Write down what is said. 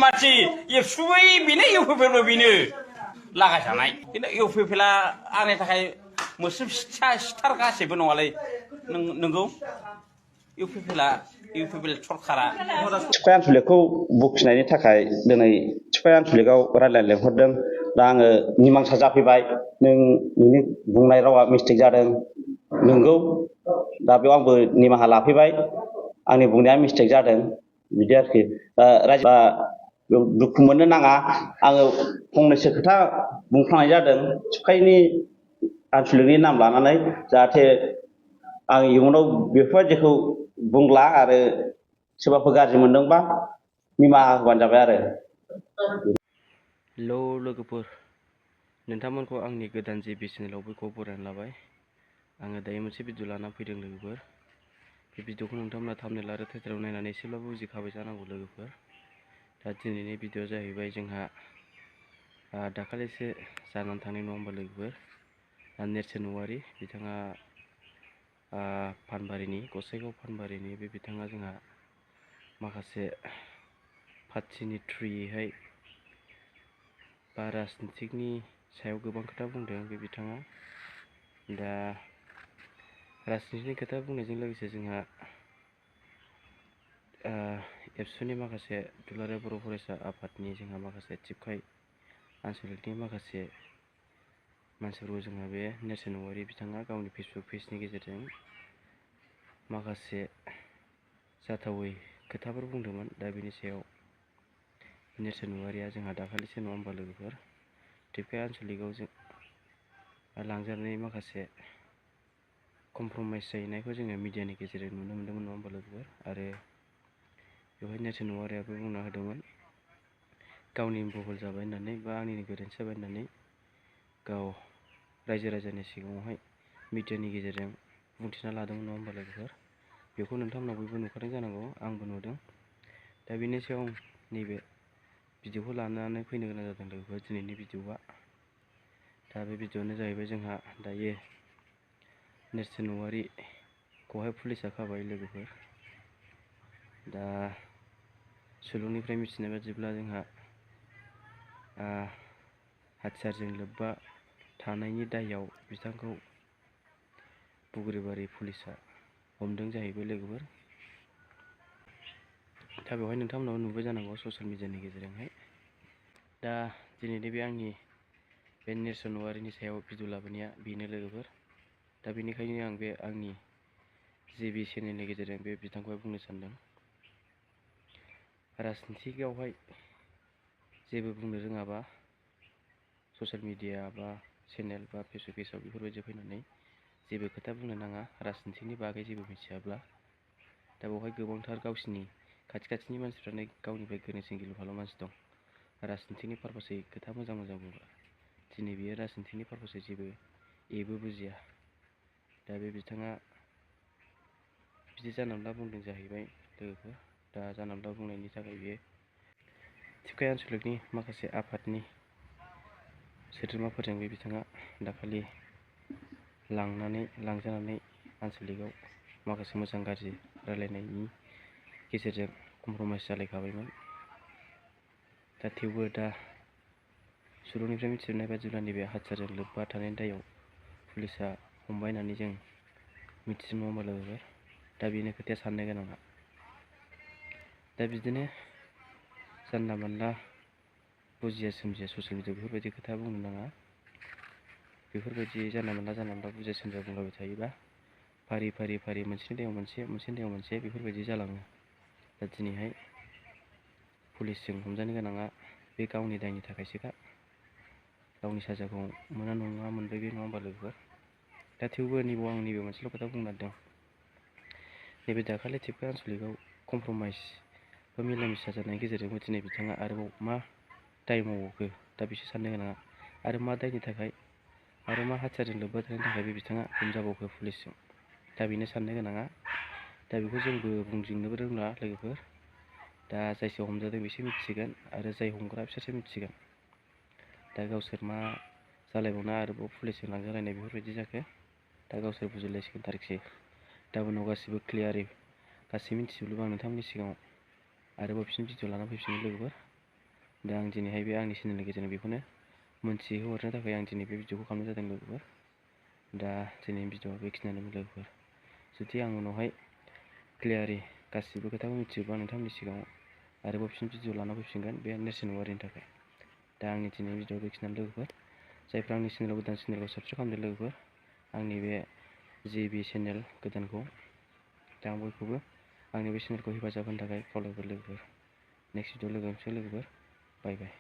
मानसि एबसुबै बेनो इउपिपिएलबो बेनो लागायजानाय खिन्थु इउपिपिएलआ आंनि थाखाय मोस्रोम सिथार गासैबो नङालै नोंगौ इउपिपिएल सरकारा टिफाइ आनसलिकखौ बखिनायनि थाखाय दिनै टिफाइ आनसलिकआव रायज्लायनो लेंहरदों। दा आङो निमांसा जाफैबाय। नोंनि बुंनाय रावा मिस्टेक जादों नोंगौ। दा बेयाव आंबो निमाहा लाफैबाय। आंनि बुंनाया मिस्टेक जादों बिदि आरोखि। रायजोआ दुखु मोननो नाङा। आङो फंनैसो खोथा बुंफ्लांनाय जादों टिफाइनि आनसलिकनि नाम लानानै, जाहाथे आं इयुनाव बेफोरबायदिखौ बुंला आरो सोरबाफोर गाज्रि मोनदोंबा निमाहा होबानो जाबाय आरो। हेलौ लोगोफोर, नोंथांमोनखौ आंनि गोदान JB चेनेलाव बयखौबो बरायना लाबाय। आङो दायो मोनसे भिडिअ लाना फैदों लोगोफोर। बे भिडिअखौ नोंथांमोना थाम्बनेल आरो टाइटेलाव नायनानै एसेब्लाबो बुजिखाबाय जानांगौ लोगोफोर। दा दिनैनि भिडिअ जाहैबाय जोंहा दाखालिसो जानानै थांनाय नङा होमबा लोगोफोर। नेरसोन औवारि बिथाङा फानबारिनि गसाइगाव फानबारिनि बिथाङा जोंहा माखासे पार्टिनि थ्रुयैहाय बा राजनितिकनि सायाव गोबां खोथा बुंदों बे बिथाङा। दा राजनितिकनि खोथा बुंनायजों लोगोसे जोंहा एबसुनि माखासे दुलाराय बर' फरायसा आफादनि जोंहा माखासे टिफाइ आनसलिकनि माखासे मानसिफोरखौ जोंहा बे नेरसोन औवारि बिथाङा गावनि फेसबुक पेजनि गेजेरजों माखासे जाथावै खोथाफोर बुंदोंमोन। दा बेनि सायाव नेरसोन औवारिया जोंहा दाखालिसो नङा होमबा लोगोफोर टिफाइ आनसलिकआव जों लांजानाय माखासे कमप्रमाइस जाहैनायखौ जोङो मिडियानि गेजेरजों नुनो मोन्दोंमोन नङा होमबा लोगोफोर। आरो बेवहाय नेरसोन औवारियाबो बुंना होदोंमोन गावनि भुल जाबाय होननानै बा आंनिनो गोरोन्थि जाबाय होननानै गाव रायजो राजानि सिगाङावहाय मिडियानि गेजेरजों बुंथिना लादोंमोन नङा होमबा लोगोफोर। बेखौ नोंथांमोना बयबो नुखादों जानांगौ, आंबो नुदों। दा बेनि सायाव नैबे भिडिअखौ लानानै फैनो गोनां जादों लोगोफोर दिनैनि भिडिअआ। दा बे भिडिअआनो जाहैबाय जोंहा दायो नेरसोन औवारिखौहाय पुलिसा खाबाय लोगोफोर। दा सुलुंनिफ्राय मिथिनाय बादिब्ला जोंहा हाथियारजों लोब्बा थानायनि दायाव बिथांखौ बुग्रिबारि पुलिसा हमदों जाहैबाय लोगोफोर। दा बेवहाय नोंथांमोनाबो नुबाय जानांगौ ससियेल मिडियानि गेजेरजोंहाय। दा दिनैनि बे आंनि बे नेरसोन औवारिनि सायाव भिडिअ लाबोनाया बेनो लोगोफोर। दा बेनिखायनो आं बे आंनि JB चेनेलनि गेजेरजों बे बिथांखौहाय बुंनो सानदों। राजनितिकआवहाय जेबो बुंनो रोङाबा ससियेल मिडिया बा चेनेल बा फेसबुक पेजआव बेफोरबायदि फैनानै जेबो खोथा बुंनो नाङा राजनितिकनि बागै जेबो मिथियाब्ला। दा बेवहाय गोबांथार गावसिनि खाथिनि मानसिफ्रानो गावनिफ्राय गोरोंसिन गिलु फालु मानसि दं राजनितिकनि पारपसै खोथा मोजां बुंबा। दिनै बियो राजनितिकनि पारपसै जेबो बुजिया। दा बे बिथाङा बिदि जानला बुंदों जाहैबाय लोगोफोर। दा जानला बुंनायनि थाखाय बियो टिफाइ आनसलिकनि माखासे आफादनि सोद्रोमाफोरजों बे बिथाङा दाखालि लांजानानै आनसलिकआव माखासे मोजां गाज्रि रायलायनायनि गेजेरजों कमप्रमाइस जालायखाबायमोन। दा थेवबो दा सुलुंनिफ्राय मिथिनाय बादिब्ला नैबे हाथियारजों लोब्बा थानायनि दायाव पुलिसा हमबाय होननानै जों मिथिदों नङा होमबा लोगोफोर। दा बेनो खोथाया साननो गोनाङा। दा बिदिनो जानला मोनला बुजिया सोमजिया ससियेल मिडियाआव बेफोरबायदि खोथा बुंनो नाङा। बेफोरबायदि जानला मोनला बुजिया सोमजिया बुंलाबाय थायोबा फारि मोनसेनि दैयाव मोनसेनि दैयाव मोनसे बेफोरबायदि जालाङो। दा दिनैहाय पुलिसजों हमजानो गोनाङा बे गावनि दायनि थाखायसोखा। गावनि साजाखौ मोना नङा मोनबाय बे नङा होमबा लोगोफोर। दा थेवबो आं नैबे मोनसेल' खोथा बुंनो नागिरदों। नैबे दाखालि टिफाइ आनसलिकआव कमप्रमाइस बा मिला मिसा जानायनि गेजेरजोंबो दिनै बिथाङा आरोबाव मा दाय मावबावखो दा बिसो साननो गोनाङा। आरो मा दायनि थाखाय आरो मा हाथियारजों लोब्बा थानायनि थाखाय बे बिथाङा हमजाबावखो पुलिसजों। दा बेनो साननो गोनाङा। दा बेखौ जोंबो बुंजोबनोबो रोंला लोगोफोर। दा जायसो हमजादों बिसो मिथिसिगोन आरो जाय हमग्रा बिसोरसो मिथिसिगोन। दा गावसोर मा जालायबावना आरोबाव पुलिसजों लांजालायनाय बेफोरबायदि जाखो दा गावसोर बुजिलायसिगोन आरोखि। दा उनाव गासिबो क्लियारै गासै मिथिजोबोबा आं नोंथांमोननि सिगाङाव आरोबाव फिन भिडिअ लाना फैफिनगोन लोगोफोर। दा आं दिनैहाय बे आंनि चेनेलनि गेजेरजों बेखौनो मोनथिहोहरनो थाखाय आं दिनै बे भिडिअखौ खालामनाय जादों लोगोफोर। दा दिनैनि भिडिअआ बेखिनियानो लोगोफोर। जुदि आं उनावहाय क्लियारै गासिबो खोथाखौ मिथियोबा नोंथांमोननि सिगाङाव आरोबाव फिन भिडिअ लाना फैफिनगोन बे नेरसोन औवारिनि थाखाय। दा आंनि दिनैनि भिडिअआ बेखिनियानो लोगोफोर। जायफ्रा आंनि चेनेलाव गोदान चेनेलखौ साबस्क्राइब खालामदो लोगोफोर, आंनि बे JB चेनेल गोदानखौ। दा आं बयखौबो आंनि बे चेनेलखौ हेफाजाब होनो थाखाय खावलायबाय लोगोफोर। नेक्स्ट भिडिअ लोगो मोनसिगोन लोगोफोर। बाय बाय।